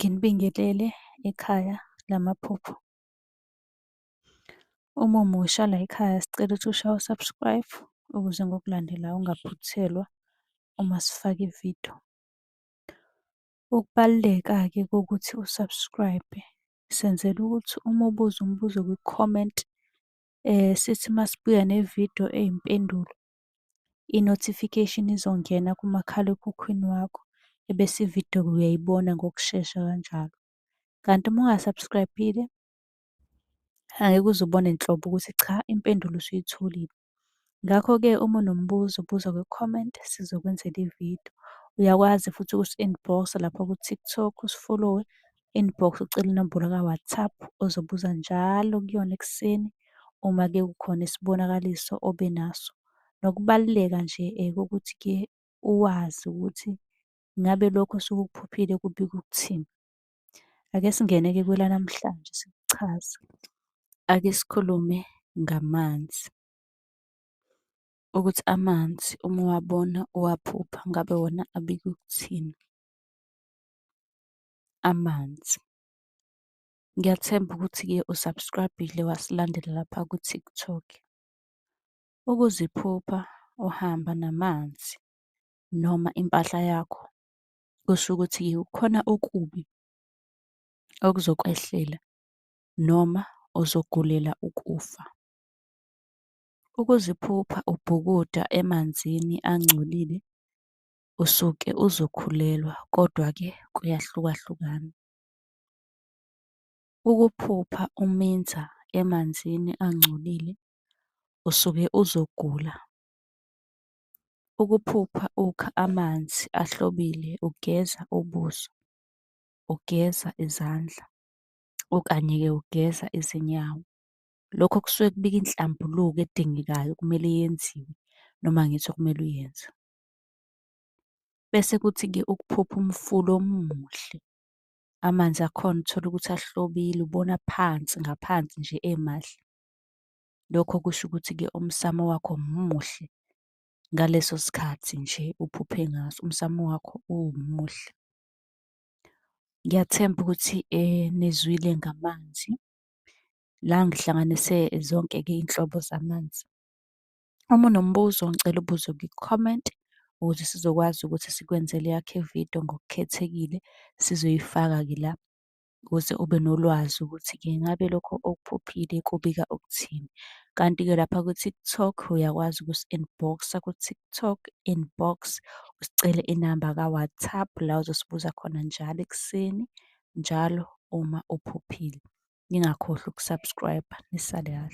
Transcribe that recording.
Nginibingelele ekhaya lamaphupho. Uma umusha layikhaya sicela ukuthi ushaye u-subscribe ukuze ngokulandelayo ungaphuthelwa uma sifaka ividiyo. Ukubaluleka-ke kokuthi u-subscribe-e, senzela ukuthi uma ubuza umbuzo kwi-comment, sithi uma sibuya nevidiyo eyimpendulo, i-notification izongena kumakhalekhukhwini wakho, ebese ividiyo uyayibona ngokushesha kanjalo. Kanti uma unga-subscribe-ile, angeke uze ubone nhlobo ukuthi cha impendulo usuyitholile. Ngakho-ke uma unombuzo buza kwi-comment sizokwenzela ividiyo. Uyakwazi futhi ukusi-inbox-a lapha ku-TikTok usifolowe, inbox ucele inombolo ka-WhatsApp ozobuza njalo kuyona ekuseni uma-ke kukhona isibonakaliso obe naso. Nokubaluleka nje kokuthi-ke uwazi ukuthi ngabe lokhu osuke ukuphuphile kubika ukuthini. Ake singene-ke kwelanamhlanje sikuchaze. Ake sikhulume ngamanzi, ukuthi amanzi uma uwabona uwaphupha ngabe wona abika ukuthini? Amanzi. Ngiyathemba ukuthi-ke u-subscribe-ile wasilandela lapha ku-TikTok. Ukuziphupha uhamba namanzi noma impahla yakho, kusho ukuthi-ke kukhona okubi okuzokwehlela noma uzogulela ukufa. Ukuziphupha ubhukuda emanzini angcolile, usuke uzokhulelwa, kodwa-ke kuyahlukahlukana. Ukuphupha uminza emanzini angcolile, usuke uzogula. Ukuphupha ukha amanzi ahlobile ugeza ubuso, ugeza izandla, okanye-ke ugeza izinyawo. Lokho kusuke kubika inhlambuluko edingekayo okumele yenziwe, noma ngithi okumele uyenze. Bese kuthi-ke ukuphupha umfula omuhle, amanzi akhona uthole ukuthi ahlobile, ubona phansi ngaphansi nje emahle. Lokho kusho ukuthi-ke umsamo wakho muhle ngaleso sikhathi nje uphuphe ngaso, umsamo wakho umuhle. Ngiyathemba ukuthi nizwile ngamanzi. La ngihlanganise zonke-ke iy'nhlobo zamanzi. Uma unombuzo ngicela ubuze kwi-comment, ukuze sizokwazi ukuthi sikwenzele eyakho ividiyo ngokukhethekile, sizoyifaka-ke la ukuze ube nolwazi ukuthi-ke ngabe lokho okuphuphile kubika ukuthini. Kanti-ke lapha ku-TikTok uyakwazi ukusi-inbox-a ku-TikTok, inbox, usicele inamba ka-WhatsApp, la ozosibuza khona njalo ekuseni, njalo uma uphuphile. Ningakhohlwa uku-subscribe-a. Nisale kahle.